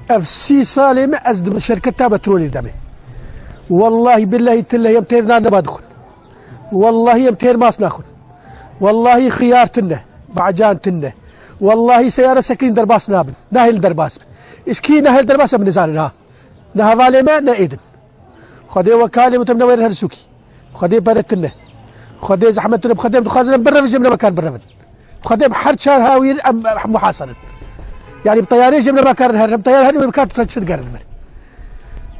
اف سي سالمة ازد شركة بترولي دمي. والله بالله تله يمتير نانا بدخل. والله يمتير ماس ناخذ. والله خيار تنه بعجان تنه. والله سيارة سكين درباس نابن ناهل درباس. إشكي ناهل درباس من نزالنا نها ظالمة نا إيدن. خدي وكالة متمنى وين هرسوكي. خدي برتنه. خدي زحمتنا بخدي بخازن برا في جملة مكان برا. خدي بحر شهر هاوير محاصرة. يعني بطيارة جملة مكان هرب بطيارة هرب مكان تفتش قرن.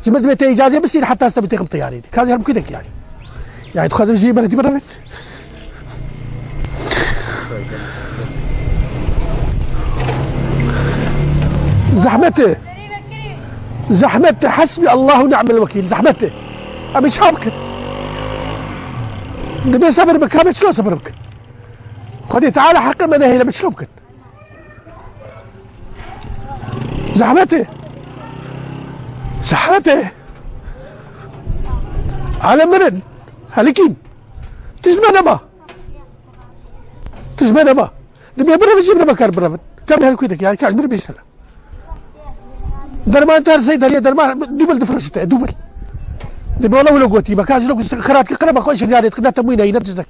زمد بيت إجازة بس حتى استبتيخ بطيارة كان يهرب كده يعني. يعني تخزن شيء بلدي برا. زحمته زحمته حسبي الله ونعم الوكيل. زحمته أبي شابك نبي صبر بك هذا شلون صبر بك؟ خدي تعالى حق من هي بتشلوبك زحمته زحمته على مرن هلكين تجمعنا ما تجمعنا ما نبي برا في جبنا مكان برا كم هالكيدك يعني كان برا بيشلا درمان تار سيد هي درمان دوبل دفرشته دوبل دبي والله ولو قوتي ما كانش لو خرات قرب اخوي شجاري تقدر تموين هي نفسك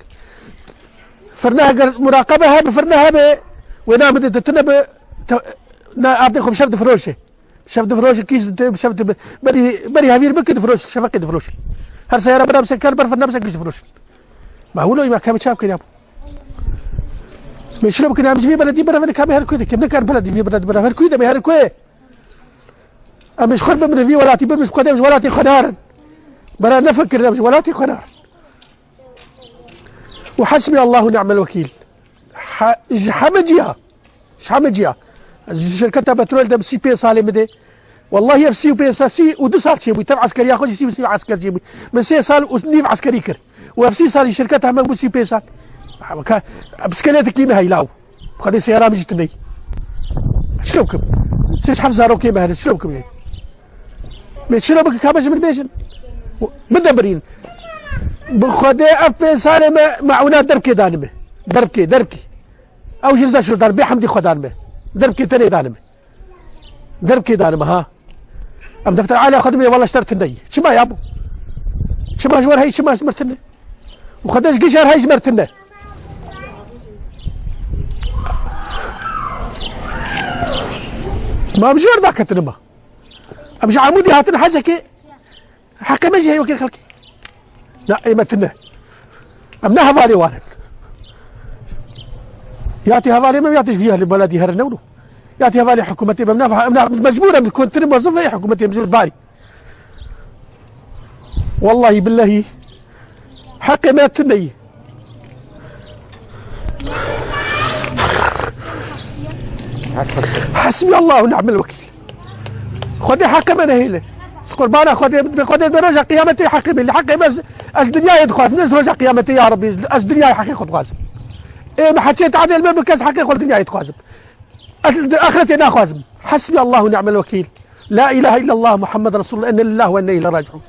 فرناها مراقبه هاي فرناها ب وين بدي تتنب اعطيكم شفت فروشه شفت فروشه كيس شفت بري بري هافير بك فروش شفق فروش هر سياره برا مسكر بر فرنا مسكر فروش ما هو لو ما كان شاف كده مش لو كنا في بلدي برا فين كان هركوي كم نكر بلدي في بلد برا هركوي ده بهركوي مش خرب من في ولا تبي مش قدام ولا خنار برا نفكر مش ولا خنار. وحسبي الله ونعم الوكيل. حمجيا شحمجيا شركة بترول ده سي بي سالم ده والله اف سي بي سي ودو صار شيء تبع عسكري ياخذ سي سي عسكري جيبي من سي سال ونيف عسكري كر واف سي سال شركتها ما سي بي سال بسكليت كيما هاي لاو خدي سيارة مش تني شلوكم سيش حفظ كيما هذا شلوكم يعني شنو بك كابش من بيجن مدبرين بخدي اف سال معونات دربكي دانمه دربكي دربكي او جرزا شو دربي حمدي خدانمه دربكي تاني دانمه دربكي دانمه ها ام دفتر عالي خدمي والله اشترت الني شما يا ابو شما جوار هي شما مرتني وخدش قشر هي مرتني ما بجور ذاك تنما ام عمودي هاتن حزكي حكى مجي هي وكيل خلقي لا ايمتنا ام نها فالي وارن يعطي هفالي ما يعطيش فيها البلد يهرنولو يعطي هفالي حكومتي مجبوره بتكون موظفه حكومتي مجبور باري. والله بالله حقي ما تني. حسبي الله ونعم الوكيل. خدي حقي من هيله قربانه خدي خدي برجع قيامتي حقي بالله حقي بس اش دنيا يدخل نزل رجع قيامتي يا ربي اش دنيا حقي خد غازم. إيه ما حكيت عدل ما بكاس حقي خد دنيا يتخازم. اخرتي ناخذ. حسبي الله ونعم الوكيل. لا اله الا الله محمد رسول الله، ان لله وانا اليه راجعون.